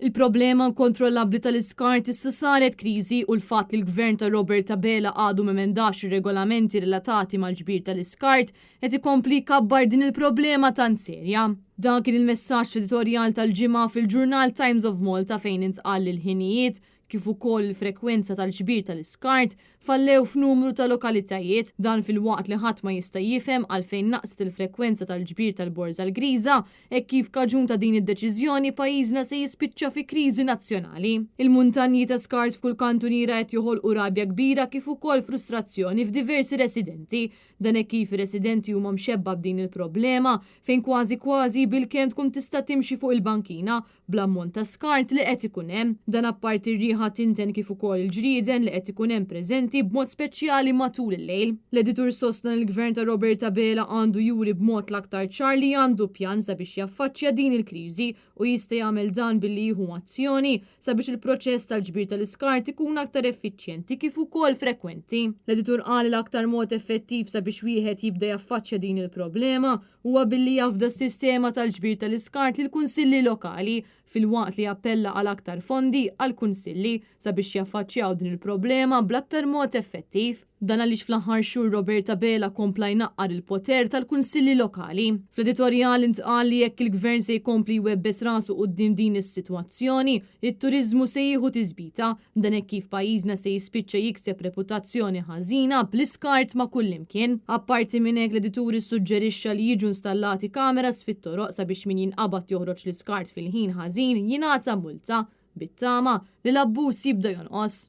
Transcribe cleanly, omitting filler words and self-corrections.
Il-problema inkontrollabbli tal-iskart issa saret kriżi u l-fatt li l-Gvern ta' Robert Abela għadu m'emendax ir-regolamenti relatati mal-ġbir tal-iskart qed ikompli jkabbar din il-problema tant serja. Dan kien il-messaġġ fl-editorjal tal-Ġimgħa fil-ġurnal Times of Malta fejn intqal li l-ħinijiet kif ukoll il-frekwenza tal-ġbir tal-iskart fallew f'numru ta' lokalitajiet, dan filwaqt li ħadd ma jista' jifhem għalfejn naqset il-frekwenza tal-ġbir tal-borża l-griża, hekk kif kaġun ta' din id-deċiżjoni pajjiżna se jispiċċa fi kriżi nazzjonali. Il-muntanji ta' skart f'kull kantuniera qed joħolqu rabja kbira kif ukoll frustrazzjoni f'diversi residenti. Dan hekk kif ir-residenti huma mxebbgħa b'din il-problema fejn kważi kważi bilkemm tkun tista' timxi fuq il-bankina bl-ammont ta' skart li qed ikun hemm. Dan apparti r-riħa tinten kif ukoll il-ġrieden li qed ikun hemm preżenti b'mod speċjali matul il-lejl. L-editur sostna li l-Gvern ta' Robert Abela għandu juri b'mod l-aktar ċar li għandu pjan sabiex jaffaċċja din il-kriżi u jista' jagħmel dan billi jieħu azzjoni sabiex il-proċess tal-ġbir tal-iskart ikun aktar effiċjenti kif ukoll frekwenti. L-editur qal li l-aktar mod effettiv sabiex wieħed jibda jaffaċċja din il-problema huwa billi jafda s-sistema tal-ġbir tal-iskart lill-kunsilli lokali filwaqt li appella għal aktar fondi għall-kunsilli sabiex jaffaċċjaw din il-problema bl-aktar mod effettiv. Dan għaliex fl-aħħar xhur Robert Abela kompla jnaqqar il-poter tal-kunsilli lokali. Fl-editorjal intqal li jekk il-Gvern se jkompli jwebbes rasu quddiem din is-sitwazzjoni, it-turiżmu se jieħu tisbita. Dan hekk kif pajjiżna se jispiċċa jikseb reputazzjoni ħażina bl-iskart ma' kullimkien. Apparti minn hekk l-editur issuġġerixxa li jiġu installati kameras fit-toroq sabiex min jinqabad joħroġ l-iskart fil-ħin ħażin jingħata multa, bit-tama li l-abbuż jibda jonqos.